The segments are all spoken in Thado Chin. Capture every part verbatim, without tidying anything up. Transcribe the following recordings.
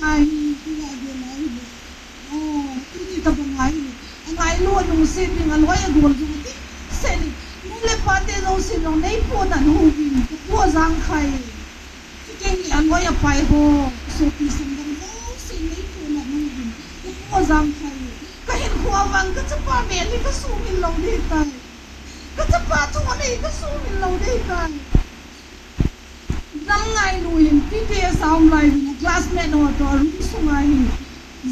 Ai, tia de lai le. Oh, tuni tabang ai le. Angailu anungse ding aloi agol jong ti. Se ni. Nu le pa te jong se jong nei pona nu bin. Ka pu jang khai. Chuteng le aloi apai ho. Sopi sanggam ho. Se nei pona nu bin. Ka pu jang khai. Ka hinkho vang ka chapa ve ni ka sumil lou ding tai. Ka chapa thu nei ka sumil lou ding tai. Nam ngailu hin T T S a um lai hin classmate ho toh room sunga hin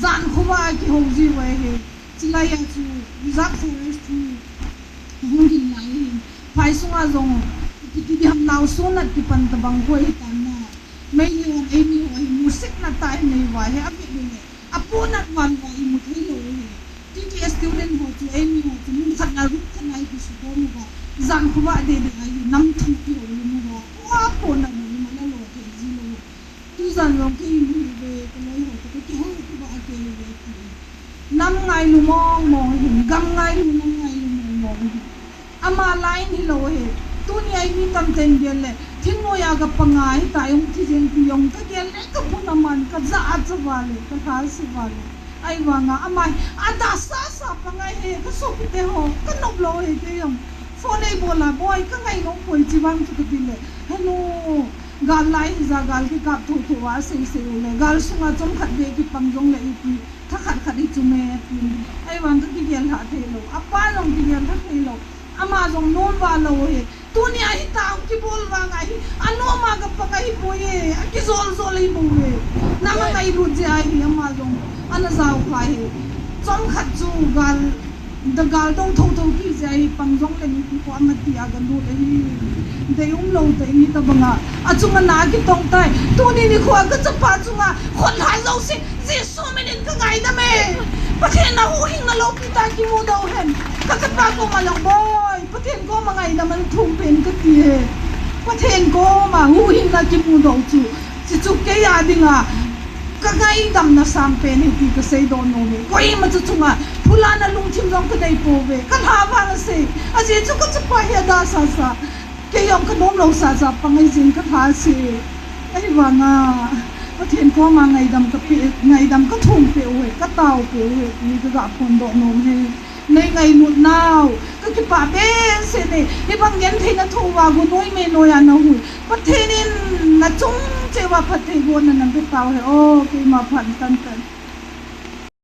jan khovah a kihou jiu ahi. Chulai a chu reserve forest chu hung gin lai hin phai sunga jong ipi ti diham nao sunat kipan tabang koi hitan na. Meitei hon eimi ho hi musetna tah in nei uva hi avet le. Aponat val uva imu thei lou hi. T T S student ho chu, eimi ho chu, mun khat na room khat na hi kisukhom uva. Jan khovah deh deh a hi, nam thu kihoulim uva. Kua ponat mu ima la lo thei ji lou. Tujan jong kei imu hi ve, ka loi ho toh ka kihou khovah a kei ve ti. Nam ngailu mong mong hin, gam ngailu, nam ngailu mong mong hin. Ama line hilou hi. Tuni a hi mi tamtah in gel le, thingnoi a ka panga hitia hung thi jeng ti jong ka gel le, ka phun aman, ka ja a cha val le, ka lhase val le. Ahivanga ama hi adasasa panga hi, ka sopite ho, ka nop lou hi kei jong. Phone ei bol a, boi, ka ngai nom poi chi vang chu ka ti le. Henu, gal lai hija, gal kikap thotho a sei sei u le. Gal sunga chomkhat beh kipang jong le ipi. Thakhat khat hi chu me, tin. Ahivang ka kigel lha thei lou. Apa jong kigel lha thei lou. Ama jong nom val lou hi. Tuni a hitia kibol vang a hi. Anom a ka pang a hi poi e. Akijol jol hi bou e. Nam angailut jeh a hi ama jong. Ana jao kha hi. Chomkhat chu gal, da gal dou thotho kit jeh a hi pang jong le mipi kho ama ti a ka lut ahi. Dei um lou tah in hitabang a. Achunga na kitong tai. Tuni nikho a ka chapa chunga khut lha jouse. Jesu min in ka ngaidam e. Pathen a huhhingna loupi tah kimudoh hen. Ka chapa koma jong boi. Pathen koma ngaidam in thum peh in kati e. Pathen koma huhhingna kimudoh chu. Chuchu kei a dinga. Ka ngaidamna sangpen ahi ti ka seidoh nom e. Koima chu chunga. Phulana lungthim jong ka nei pouve. Ka lha vang asei. Ajeh chu ka chapa hi adasasa. Kei jong ka nom lou sasa pang ahi jeh in ka lhase. Ahivanga, Pathen koma ngaidam ka pe, ngaidam ka thum peh u ahi, ka tao peh u ahi, ti ka ga phondoh nom e. Nei ngailut nau, ka kipah behseh e. Hibang gentheina thoh uva gu noi mei noi a na hui. Pathen in na chung cheh uva phattheibohna na be tau hen. O, keima phat tan tan.